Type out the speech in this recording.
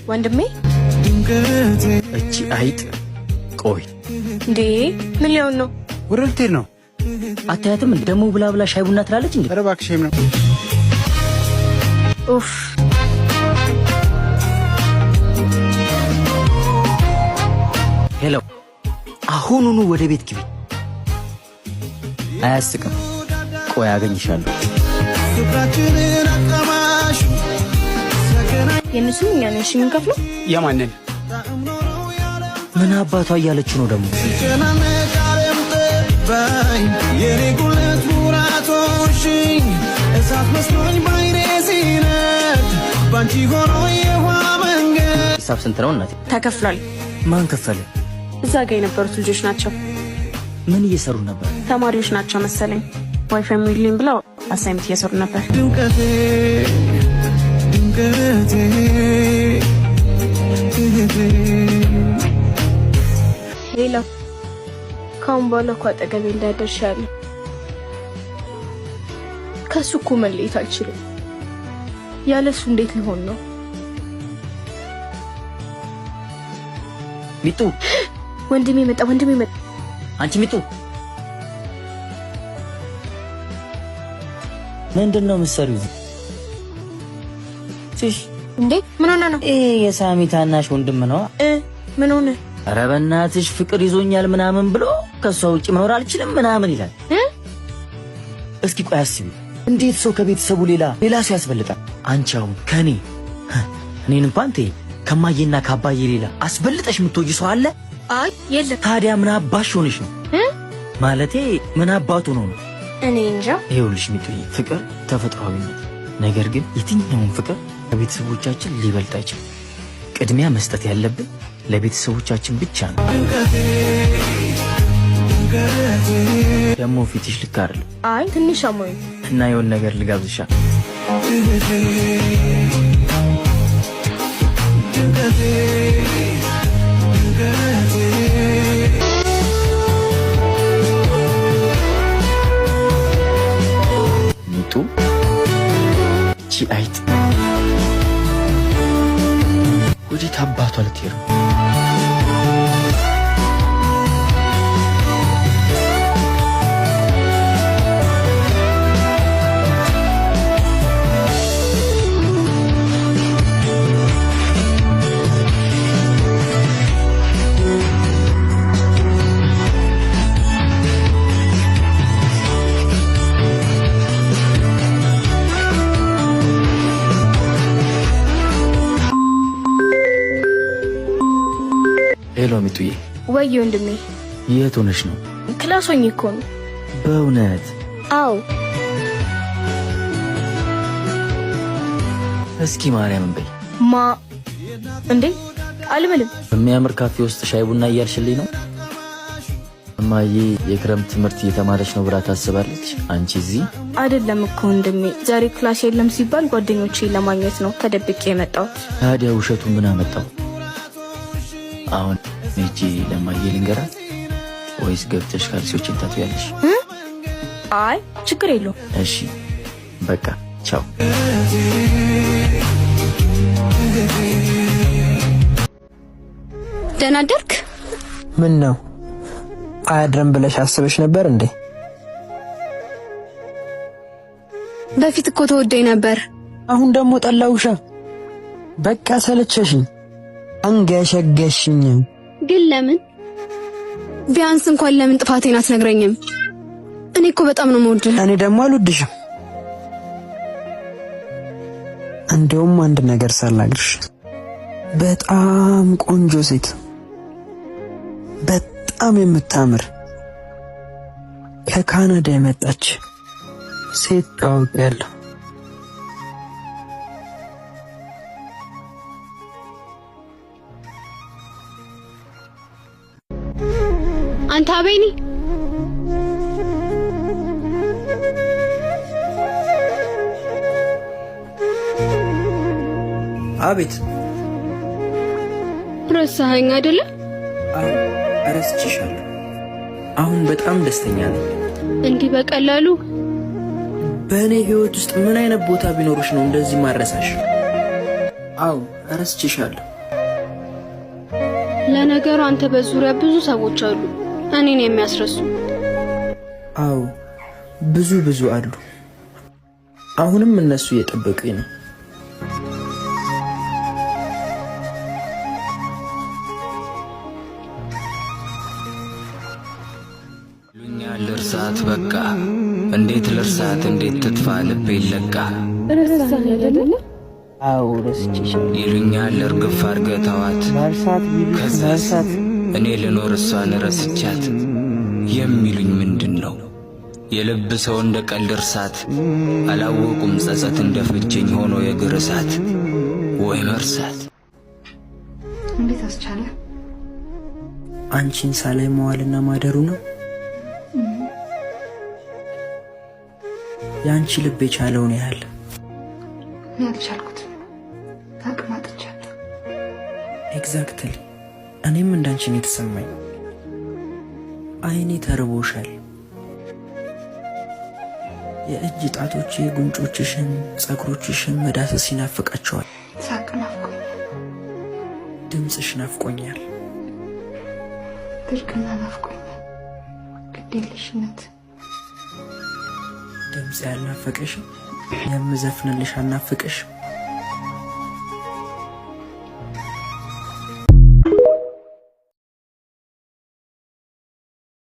ወንድሜ። እቺ አይጥ፣ ቆይ። እንዴ፣ ምን ሊሆን ነው? ወደ ልትሄድ ነው? አታያትም? ደግሞ ብላ ብላ ሻይ ቡና ትላለች እንዴ? ኧረ እባክሽ ነው። ኡፍ። Hello፣ አሁኑኑ ወደ ቤት ግቢ። አያስቅም። ቆይ አገኝሻለሁ። የእነሱን እኛ ነን እሺ የምንከፍለው። የማንን? ምን አባቷ እያለች ነው ደግሞ? የኔ ጉለት ሙራቶሽኝ እሳት መስሎኝ ባይኔ ሲነድ ባንቺ ሆኖ የውሃ መንገድ። ሂሳብ ስንት ነው እናቴ? ተከፍሏል። ማን ከፈለ? እዛ ጋ የነበሩት ልጆች ናቸው። ምን እየሰሩ ነበር? ተማሪዎች ናቸው መሰለኝ። ዋይፋይ ሙሉልኝ ብለው assignment እየሰሩ ነበር። ድምቀቴ፣ ድምቀቴ። ሌላ ከአሁን በኋላ እኮ አጠገቤ እንዳደርሻለሁ። ከሱ እኮ መለየት አልችልም። ያለ እሱ እንዴት ሊሆን ነው? ሚጡ! ወንድሜ መጣ፣ ወንድሜ መጣ። አንቺ ሚጡ፣ ምንድን ነው የምትሰሪው? እዚህ? እንዴ፣ ምን ሆነ ነው? ይሄ የሳሚ ታናሽ ወንድም ነው። ምን ሆነ? ኧረ በእናትሽ ፍቅር ይዞኛል ምናምን ብሎ ከእሷ ውጭ መኖር አልችልም ምናምን ይላል። እስኪ ቆይ አስቢ፣ እንዴት ሰው ከቤተሰቡ ሌላ ሌላ ሰው ያስበልጣል? አንቺ አሁን ከኔ፣ እኔን እንኳን ተይ፣ ከማዬና ከአባዬ ሌላ አስበልጠሽ የምትወጂ ሰው አለ? አይ የለም። ታዲያ ምን አባሽ ሆነሽ ነው? ማለቴ ምን አባቱ ነው ነው? እኔ እንጃ። ይኸውልሽ ሚጡዬ፣ ፍቅር ተፈጥሯዊነት፣ ነገር ግን የትኛውን ፍቅር ከቤተሰቦቻችን ሊበልጥ አይችልም። ቅድሚያ መስጠት ያለብን ለቤተሰቦቻችን ብቻ ነው። ደግሞ ፊትሽ ልክ አይደለም። አይ ትንሽ አሞኝ። እና የሆነ ነገር ልጋብዝሻ። ሚጡ፣ እቺ አይጥ ወዴት አባቷ ልትሄድ ነው? Hello ሚጡዬ። ወይ ወንድሜ። የት ሆነሽ ነው? Class ሆኜ እኮ ነው። በእውነት? አዎ። እስኪ ማርያምን በይ። ማ እንዴ፣ አልምልም። በሚያምር ካፌ ውስጥ ሻይ ቡና እያልሽልኝ ነው? እማዬ የክረምት ትምህርት እየተማረች ነው ብላ ታስባለች። አንቺ እዚህ። አይደለም እኮ ወንድሜ፣ ዛሬ class የለም ሲባል ጓደኞቼን ለማግኘት ነው ተደብቄ የመጣሁት። ታዲያ ውሸቱ ምን አመጣው? አሁን ሄጄ ለማዬ ልንገራት ወይስ ገብተሽ ካልሲዎችን ታጥቢያለሽ? አይ ችግር የለውም። እሺ በቃ ቻው። ደህና አደርክ? ምን ነው፣ አያድርም ብለሽ አስበሽ ነበር እንዴ? በፊት እኮ ተወደኝ ነበር። አሁን ደግሞ ጠላውሻ። በቃ ሰለቸሽኝ፣ አንገሸገሽኝ። ግን ለምን? ቢያንስ እንኳን ለምን ጥፋቴን አትነግረኝም? እኔ እኮ በጣም ነው የምወድህ። እኔ ደግሞ አልወድሽም። እንደውም አንድ ነገር ሳልነግርሽ፣ በጣም ቆንጆ ሴት፣ በጣም የምታምር፣ ከካናዳ የመጣች ሴት ተዋውቄያለሁ። አንተ አቤኒ። አቤት። ረሳኸኝ አይደለ? አዎ እረስቼሻለሁ። አሁን በጣም ደስተኛ ነኝ። እንዲህ በቀላሉ? በእኔ ህይወት ውስጥ ምን አይነት ቦታ ቢኖርሽ ነው እንደዚህ ማረሳሽ? አዎ እረስቼሻለሁ። ለነገሩ አንተ በዙሪያ ብዙ ሰዎች አሉ እኔን የሚያስረሱ። አዎ ብዙ ብዙ አሉ። አሁንም እነሱ እየጠበቁኝ ነው። ይሉኛል እርሳት በቃ እንዴት ልርሳት እንዴት ትጥፋ ልቤ ይለቃ አዎ ረስቼሻለሁ። ይሉኛል እርግፍ አርገህ ተዋት መርሳት ቢሉሽ ከዛስ መርሳት እኔ ልኖር እሷን ረስቻት የሚሉኝ ምንድን ነው? የልብ ሰው እንደ ቀልድ እርሳት አላወቁም ጸጸት እንደ ፈጀኝ ሆኖ የእግር እሳት ወይ መርሳት። እንዴት አስቻለ? አንቺን ሳላይ መዋልና ማደሩ ነው። የአንቺ ልብ የቻለውን ያህል እኔ አልቻልኩትም። አቅም አጥቻለሁ። Exactly እኔም እንዳንቺ ነው የተሰማኝ። አይኔ ተርቦሻል። የእጅ ጣቶቼ ጉንጮችሽን፣ ጸጉሮችሽን መዳሰስ ይናፍቃቸዋል። ሳቅ ናፍቆኛል። ድምፅሽ ናፍቆኛል። ድርቅና ናፍቆኛል። ግዴለሽነት ድምፅ ያልናፈቀሽም? የምዘፍንልሽ አልናፈቀሽም?